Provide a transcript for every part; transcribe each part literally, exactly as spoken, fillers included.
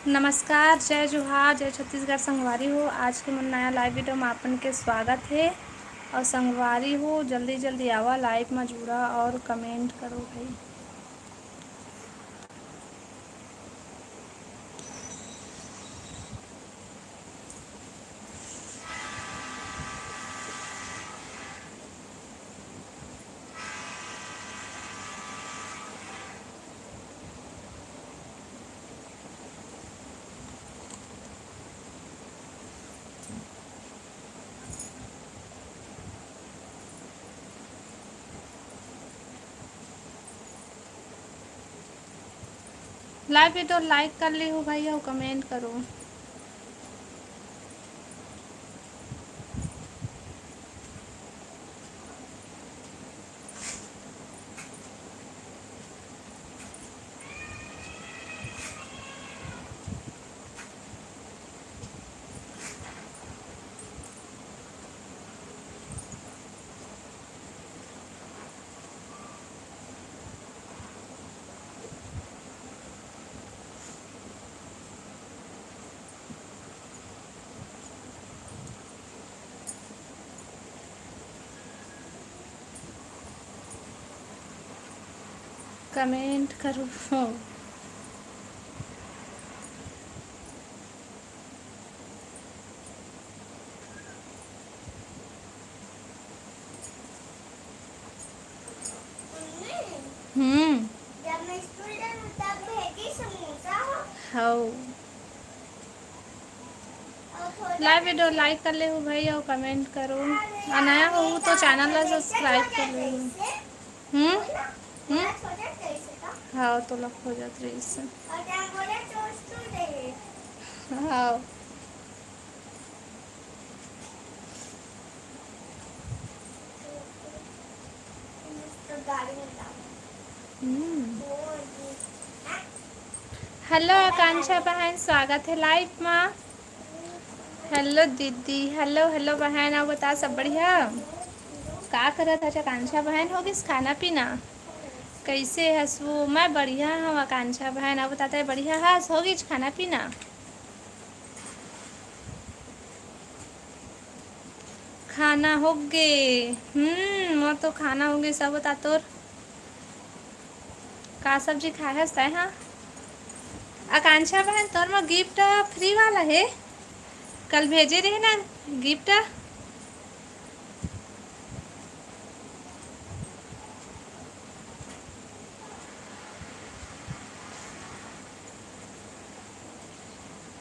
नमस्कार, जय जोहार, जय छत्तीसगढ़ संगवारी हो। आज के मोर नया live video में आपन के स्वागत हे। और संगवारी हो, जल्दी जल्दी आवा live में जुड़ा और comment करो भाई। Live video like कर ली हो भाई और comment करो। Comment करो। हम्म। जब मैं स्कूल जाऊँ तब भेजी समोसा हो। हौ। Live video like कर ले हो भाई और comment करो। और नया हो तो channel ला subscribe कर ले हो। हम्म? हम्म? हाँ, तो लग हो जात रही इससे। हाँ। हम्म। Hello आकांक्षा बहन, स्वागत है live मा। Hello दीदी, hello, hello बहन, अउ बता सब बढ़िया? का करत हस आकांक्षा बहन, हो गिस खाना पीना? कैसे हस वो? मैं बढ़िया हूँ आकांक्षा बहन, अउ बता तैं बढ़िया हस, हो गिस खाना पीना? खाना होगे। हम्म, मोर तो खाना होगे, सब बता तोर। का सब्जी खाए हस तैं हा? आकांक्षा बहन, तोर मा gift free वाला हे, कल भेजे रहे ना gift।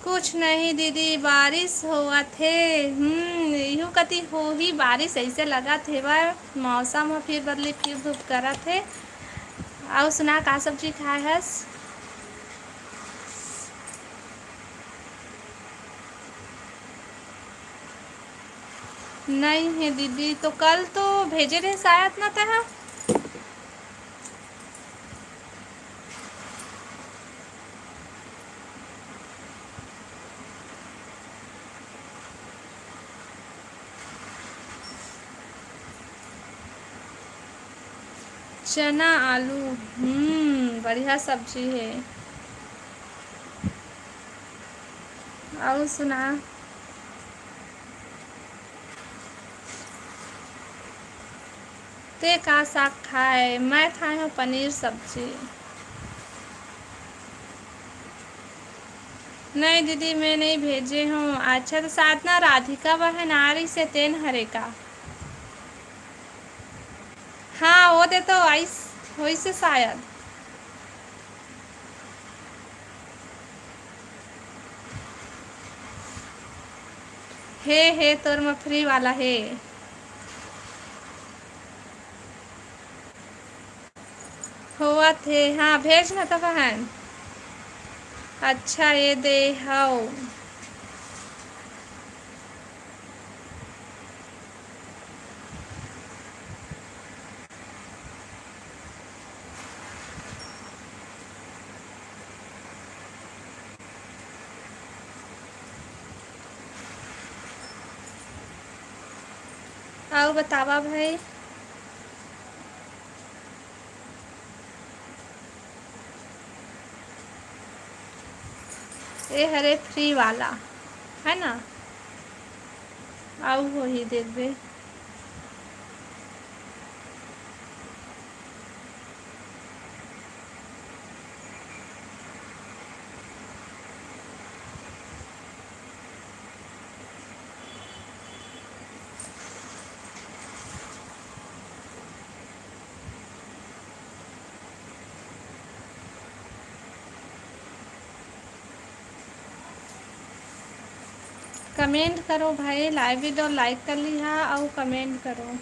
कुछ नहीं दीदी, बारिश होवत हे। हम्म, इहू कति होही बारिश, ऐसे लगत हेवय। मौसम ह फिर बदली, फिर धूप करत हे। अउ सुना, का सब्जी खाए हस? नहीं है दीदी, तो कल तो भेजे रहे शायद ना तैं हा। चना आलू, हम्म, बढ़िया सब्जी हे। अउ सुना। तैं का साग खाए? मैं खाए हूँ पनीर सब्जी। नहीं दीदी, मैं नहीं भेजे हूँ। अच्छा, तो साधना राधिका बहन आ रही से तेन हरे का? हाँ, वो दे तो आइस होइस हे शायद। हे, हे, तोर म free वाला हे। होवत हे, हाँ, भेज ना त बहन। अच्छा, ये दे हव। अउ बतावा भाई। ए हरे फ्री वाला, है ना? आऊ होही, देखबे। कमेंट करो भाई, लाइव वीडियो लाइक कर लिहा अउ कमेंट करो।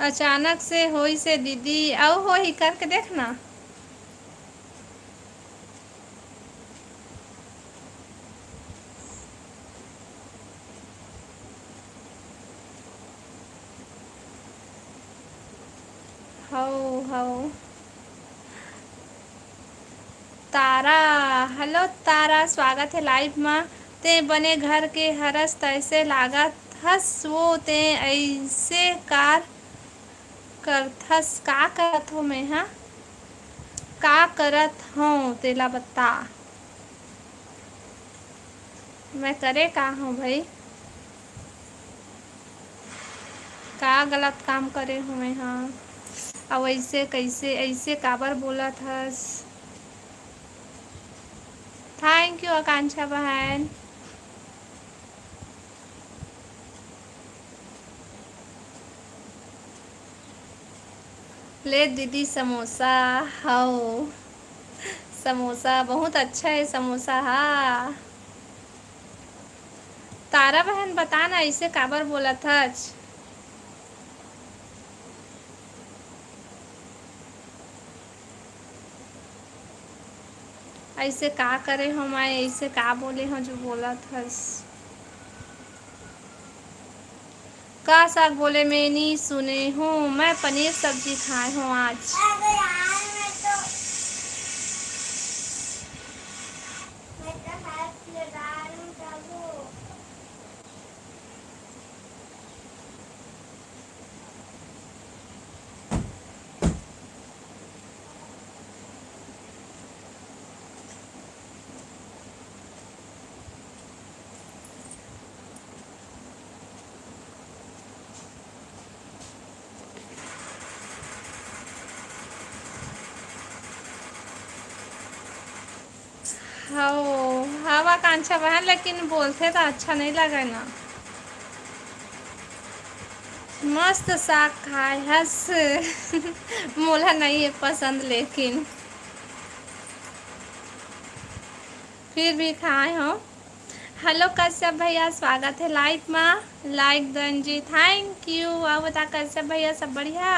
अचानक से होइसे दीदी, अउ होही करके देखना। हौ, हौ। तारा, हेलो तारा, स्वागत हे लाइव म। तें बने घर के हरस तइसे लागत हस वो, तें अइसे कार करथस। का करत हो मैं ह? का करत हौं तेला बता। मैं करे का हौं भई? का गलत काम करे हौं मैं ह? अउ अइसे कइसे, अइसे काबर बोलत हस? Thank you आकांक्षा बहन। ले दीदी समोसा, हौ। समोसा बहुत अच्छा हे समोसा हा। तारा बहन बता ना, अइसे काबर बोलत हच? अइसे का करे हौं मैं, अइसे का बोले हौं जो बोलत हस? का साग बोले मैं नी सुने हौं, मैं पनीर सब्जी खाए हौं आज। हव, हव आकांक्षा बहन, लेकिन बोलथे त अच्छा नइ लगय ना। मस्त साग खाए हस। मोला नइ हे पसंद, लेकिन फिर भी खाए हव। हेलो कश्यप भैया, स्वागत हे लाइव मा। लाइक दन जी, thank you। अउ बता कश्यप भैया, सब बढ़िया?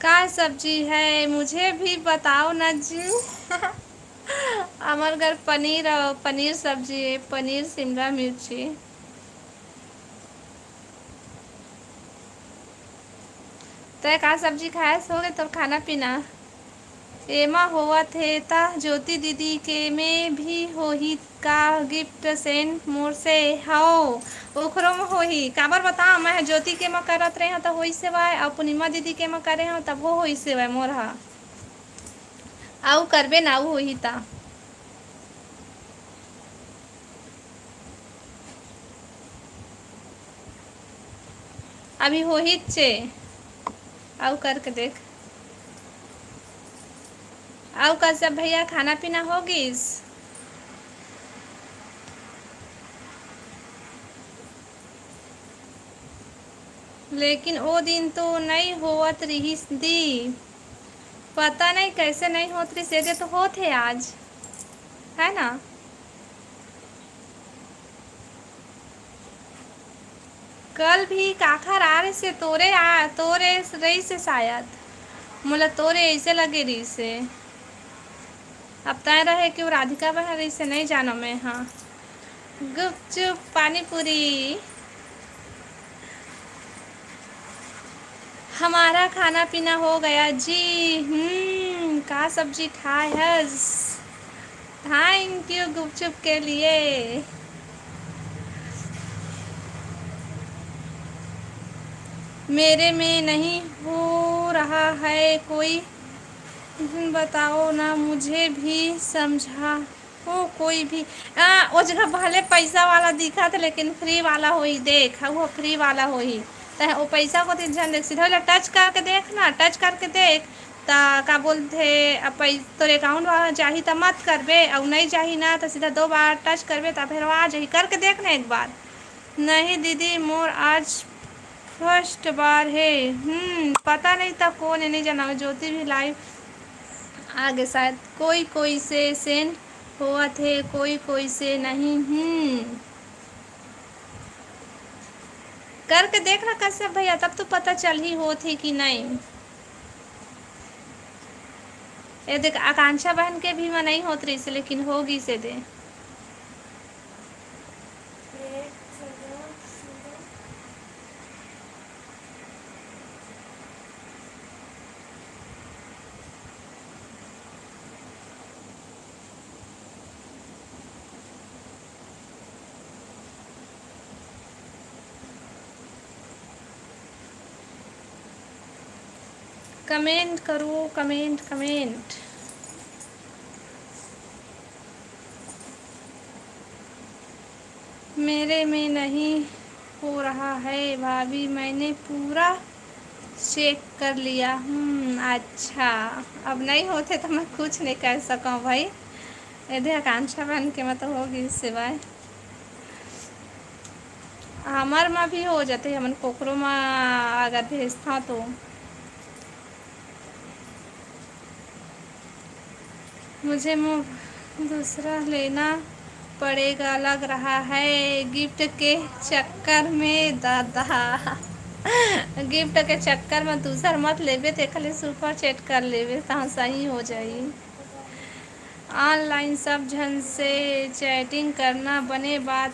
का सब्जी है, मुझे भी बताओ ना जी। हमर घर पनीर अउ पनीर सब्जी हे, पनीर शिमला मिर्ची। तैं का सब्जी खायस, होगे तोर खाना पीना? एमा होवत हे त ज्योति दीदी के में भी होही का गिफ्ट सेंड मोर से? हव, ओखरो म होही। काबर बता, मैं ह ज्योति के म करत रेहेंव त होइस हवय, अउ पूर्णिमा दीदी के म करे हंव तभो होइस हवय मोर ह। अउ करबे ना, अउ होही त। अभी होही चे, अउ करके देख। अउ कश्यप भैया, खाना पीना हो गिस? लेकिन ओ दिन तो नइ होवत रिहिस दी, पता नइ कइसे नइ होत रिहिस, एदे तो होत हे आज, है ना? कल भी काखर आ रहिसे, तोरे आ, तोरे रहिसे शायद, मोला तोरे अइसे लगे रहिसे। अब तय रहे कि वो राधिका बहन रहिसे, नइ जानव मैं हा। गुपचुप, पानी पूरी। हमारा खाना पीना हो गया जी। हम्म, का सब्जी खाए हस? थैंक यू गुपचुप के लिए। मेरे में नहीं हो रहा है कोई, बताओ ना, मुझे भी समझा। ओ कोई भी, आ, ओ जगह भले पैसा वाला दिखत हे, लेकिन फ्री वाला होही, देख, वो फ्री वाला होही। तह ओ पैसा को तीन झन देख, सीधा ओला टच करके देख ना, टच करके देख, त का बोलथे, अब पै-, तोर अकाउंट वाला जाही त मत करबे, अउ नहीं जाही ना, त सीधा दो बार टच करबे, त फिर आ जाही, करके देख ना एक बार। नहीं दीदी, मोर आज फर्स्ट बार हे। हम्म, पता नहीं त कोन हे, नहीं जाना। ज्योति भी लाइव आगे शायद। कोई कोई से सेंड होवत हे, कोई कोई से नहीं। हम्म, करके देख ना कश्यप भैया, तब तो पता चलही होत हे कि नहीं। ये देख, आकांक्षा बहन के भी मनई होत रहिस, लेकिन हो गिस ए दे। कमेंट करो, कमेंट, कमेंट। मेरे में नहीं हो रहा है भाभी, मैंने पूरा चेक कर लिया। हम्म, अच्छा, अब नहीं होथे त मैं कुछ नहीं कर सकूँ भाई। ये दे आकांक्षा बहन के म तो हो गिस हे भाई। हमर म भी हो जाथे, हमन कोकरो म अगर भेजथन तो। मुझे मो-, दूसरा लेना पड़ेगा लग रहा है गिफ्ट के चक्कर में दादा। गिफ्ट के चक्कर में दूसर मत लेबे, तेखर ले सुपर चैट कर लेबे, तहाँ सही हो जाई। ऑनलाइन सब झन से चैटिंग करना बने बात।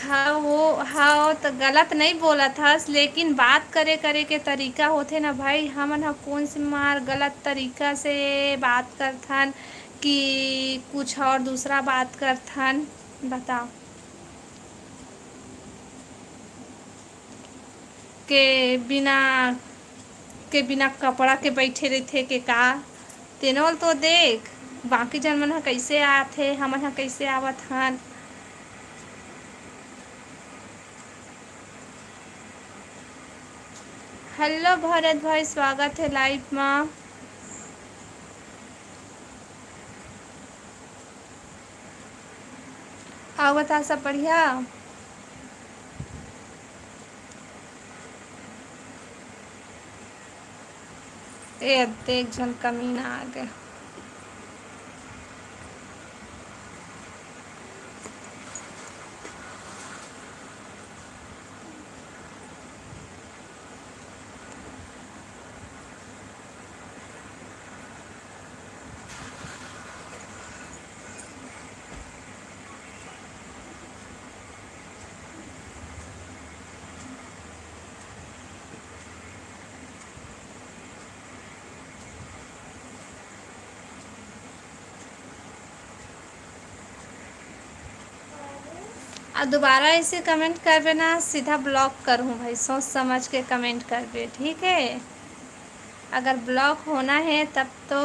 हाँ, वो, हाँ, त गलत नहीं बोलत हस, लेकिन बात करे, करे के तरीका होथे ना भाई, हमन ह कोन से मार गलत तरीका से बात करथन कि कुछ और दूसरा बात करथन, बताओ। के बिना, के बिना कपड़ा के बइठे रहिथे के का? तेनो ल तो देख, बाकी झन मन ह कइसे आथे, हमन ह कइसे आवत हन। हेलो भरत भाई, स्वागत हे लाइव म। अउ बता, सब बढ़िया? ए, देख, झन कमीना आ गे। अउ दोबारा ऐसे कमेंट करबे ना, सीधा ब्लॉक करहूँ भाई, सोच समझ के कमेंट करबे, ठीक है? अगर ब्लॉक होना है तब तो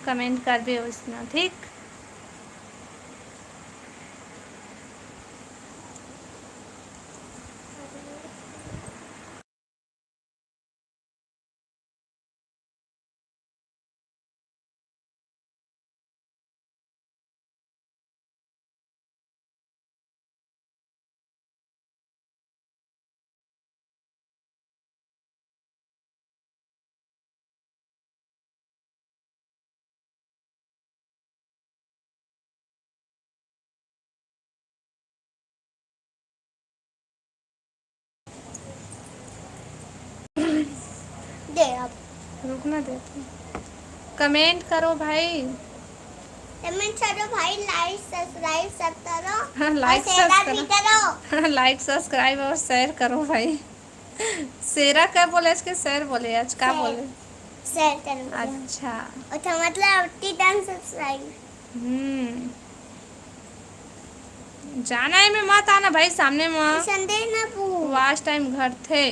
कमेंट करबे वैसना, ठीक? दे अब। रुकना दे। कमेंट करो भाई। कमेंट करो भाई, लाइक, सब्सक्राइब सब करो। हाँ, और लाइक, शेयर भी सब्सक्राइब। करो। लाइक, सब्सक्राइब और शेयर करो भाई। शेरा क्या बोले, इसके शेयर बोले, आज का शेयर। बोले? शेयर करो। अच्छा। अच्छा, मतलब, टी टाइम सब्सक्राइब। हम्म। जाना है मैं मत आना भाई, सामने में। संदेश ना पू। वाच टाइम घर थे।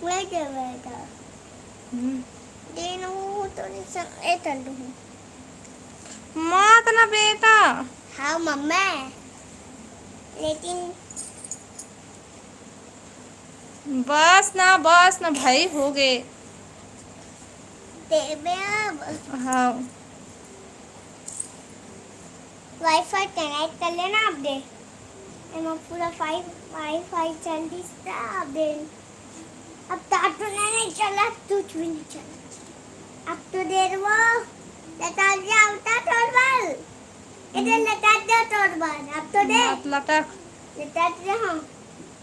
मैं क्या बेटा? हम्म। दिन वो तो नहीं सम-, ए, कर लूँ। मत ना बेटा। हाँ, मम्मा। लेकिन बस ना, बस ना भाई, हो गए। देबे अब। हाँ। वाईफाई कनेक्ट कर लेना आप दे। एमा पूरा फाइव, वाईफाई चल दिस त आप दे। अब तो ऑटो नहीं चला, कुछ भी नहीं चला। अब तो देर वो लटा जाओ ता तोर बल। इधर लटा दे तोर बल। अब तो दे। मत लटक। लटा दे, हाँ।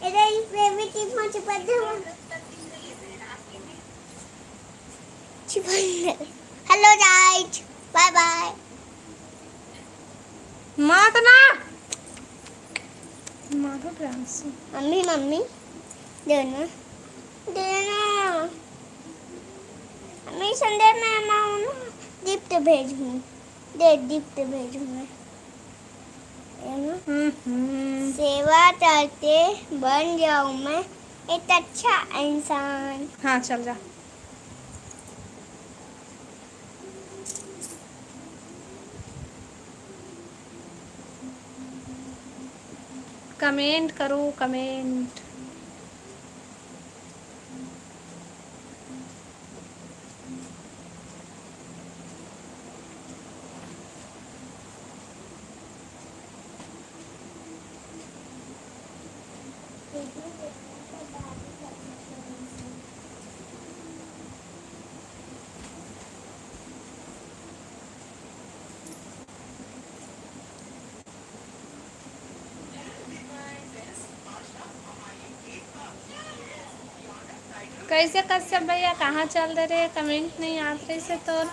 इधर इस बेबी की पाँच बजे हम छिपाई। हेलो गाइस, बाय बाय। माँ तो ना। माँ तो प्यार से। मम्मी, मम्मी, देना, देना। मम्मी, संडे में मैं ना गिफ्ट भेजूँ। दे, गिफ्ट भेजूँ मैं। है ना? हम्म, हम्म। सेवा करते बन जाऊँ मैं एक अच्छा इंसान। हाँ, चल जा। कमेंट करो, कमेंट। कैसे कश्यप भैया, कहाँ चल दे रहे, कमेंट नहीं आत रहे से तोर।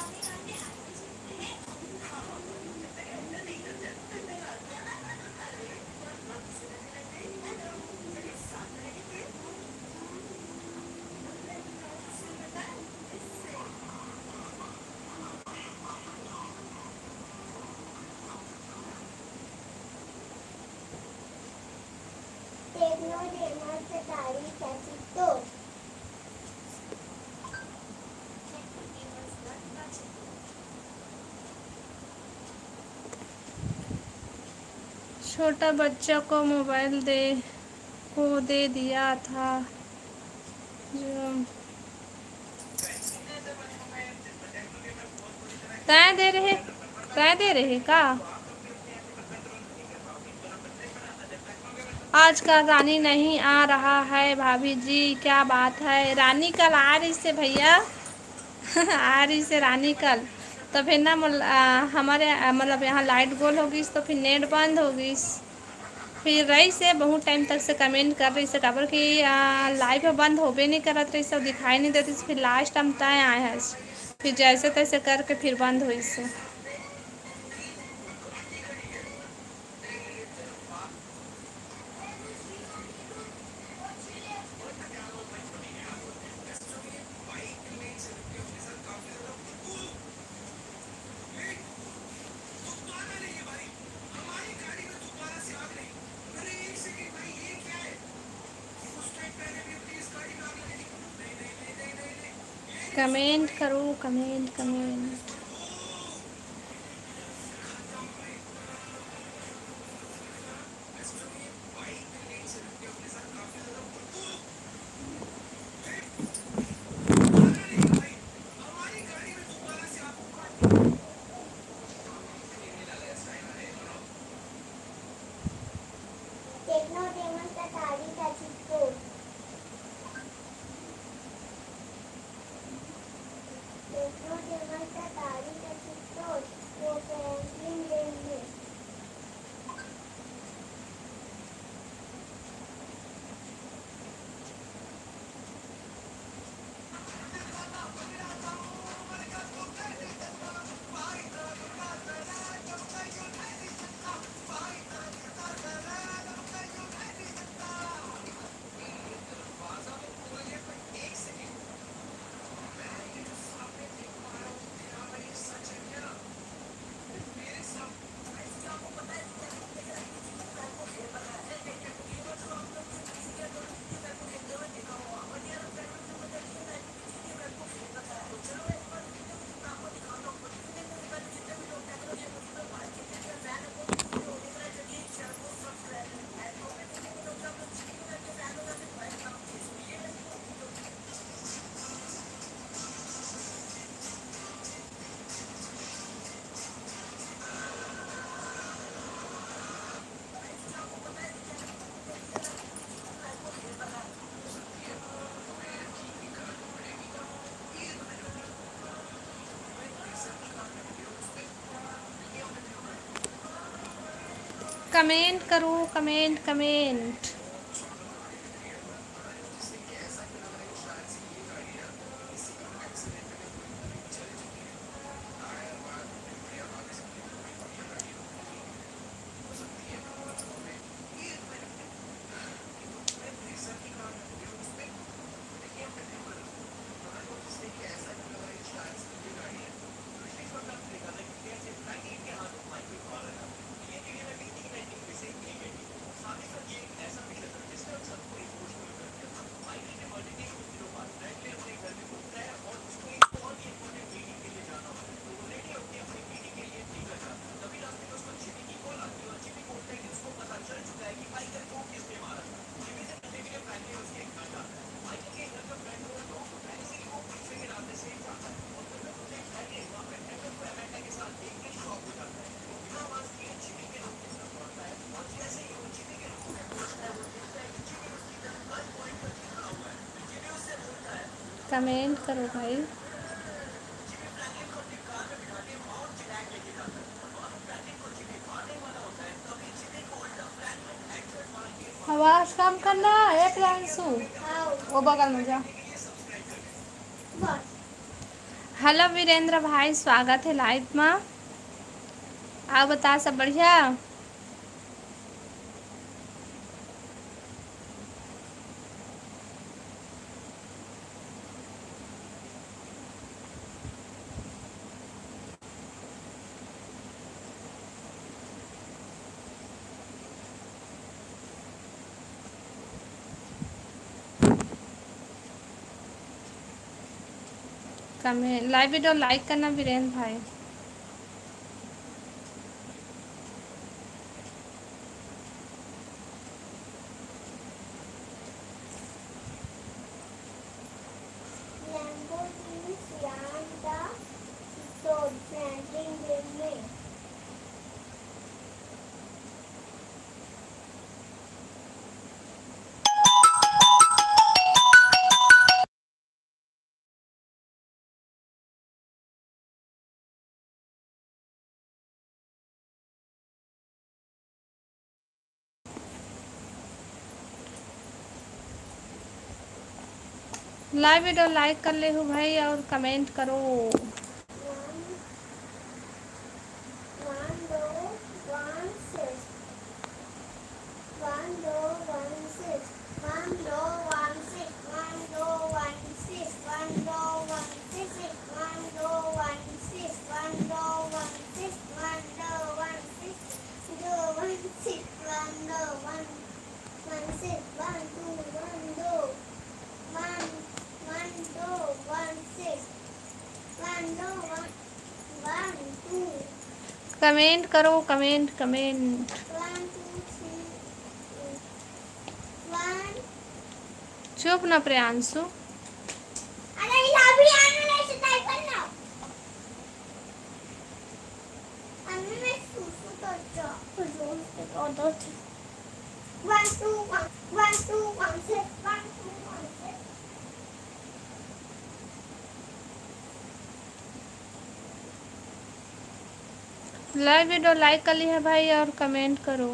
छोटा बच्चा को मोबाइल दे, को दे दिया था जो तय दे रहे, तय दे रहे का? आजकल रानी नहीं आ रहा है भाभी जी, क्या बात है? रानी कल आ रही से भैया। आ रही से रानी कल। तो फिर ना मुल-, आ, हमारे, आ, मतलब यहाँ लाइट गोल होगी तो फिर नेट बंद होगी। फिर रही से बहुत टाइम तक से कमेंट कर रही से, काबर कि, आ, लाइव बंद होबे नहीं करत रही से, दिखाई नहीं देती से, फिर लास्ट टाइम तय आए हैं, फिर जैसे तैसे करके फिर बंद हुई से। कमेंट करो, कमेंट, कमेंट। कमेंट करो, कमेंट, कमेंट। कमेंट करो भाई। आवाज कम करना है प्रियांशु। वो बगल में जा। हेलो वीरेंद्र भाई, स्वागत है लाइव में। आप बता, सब बढ़िया? कमेंट, लाइव वीडियो लाइक करना वीरेंद्र भाई। Lamborghini Sian the Soul, Franklin Graham. Live video like कर ले हो भाई और कमेंट करो। कमेंट करो, कमेंट, कमेंट। चुप ना प्रियांशु। लाइव वीडियो लाइक कर लिया भाई और कमेंट करो।